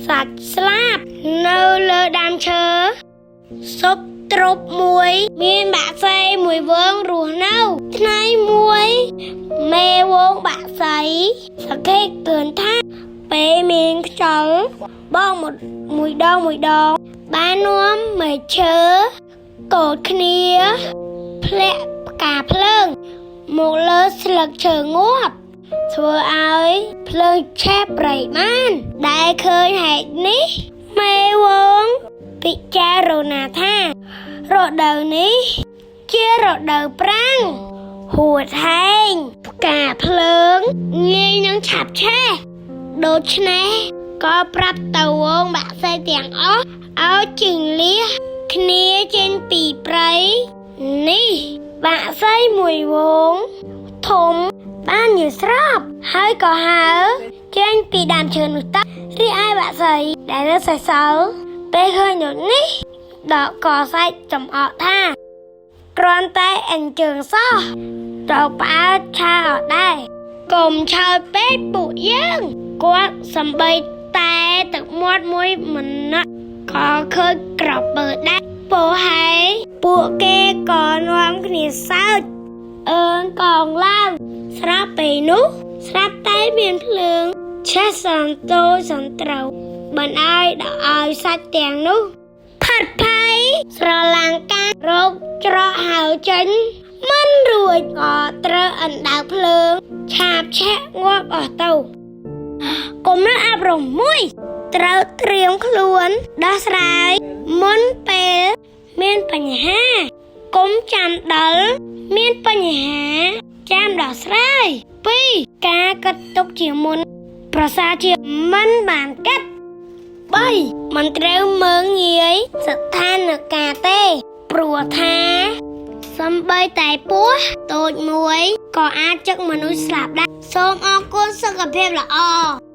សត្វស្លាបនៅលើដើមឈើសុបទ្រពមួយ មានបក្សីមួយហ្វូងរស់នៅ ថ្ងៃមួយមេហ្វូងបក្សីសង្កេតឃើញថា ពេលមានខ្យល់បោកមួយមួយដងមួយដង បាននាំមែកឈើកោតគ្នាធ្លាក់ផ្កាភ្លើង មកលើស្លឹកឈើងាប់ធ្វើឲ្យភ្លើងឆេះព្រៃបាន ដែលឃើញហេតុនេះមេហ្វូងពិចារណាថា រដូវនេះជារដូវប្រាំងហួតហែងផ្កាភ្លើងងាយនឹងឆាប់ឆេះដូច្នេះក៏ប្រាប់ទៅហ្វូងបក្សីទាំងអស់ឲ្យជិះលៀសគ្នាចេញពីព្រៃនេះបក្សីមួយហ្វូងធំបានយល់ស្របហើយក៏ហើរចេញពីដើមឈើនោះទៅរីឯបក្សីដែលនៅសេសសល់ពេលឃើញដូចនេះដកកសែកចំអកថា គ្រាន់តែអញ្ជើញសោះត្រូវផ្អើលឆាអត់ដែរកុំឆើយពេកពួកយើងគាត់សំបីតែទឹកមាត់មួយមិនណាក់ក៏ឃើញក្រពើដែរពោហើយពួកគេក៏នាំគ្នាសើចអើងកងឡើងស្រាប់ពេលនោះស្រាប់តែមានភ្លើងឆេះសន្ទោសន្ត្រូវបានឲ្យដល់ឲ្យសាច់ទាំងនោះ ផាត់ផៃស្រឡាងការរោគច្រកហើចេញមិនរួចក៏ត្រូវអណ្ដើកភ្លើង ឆាបឆាក់ងាប់អស់ទៅគំនិតអប់រំមួយ ត្រូវត្រៀមខ្លួនដោះស្រាយមុនពេលមានបញ្ហាកុំចាំដល់មានបញ្ហាចាំដោះស្រាយ2ការគិតទុកជាមុន ប្រសើរជាមិនបានគិត 3មិនត្រូវមើងងាយស្ថានភាពទេ ព្រោះថាសំបីតែពស់តូចមួយក៏អាចចឹកមនុស្សស្លាប់ដែរសូមអរគុណសុខភាពល្អ។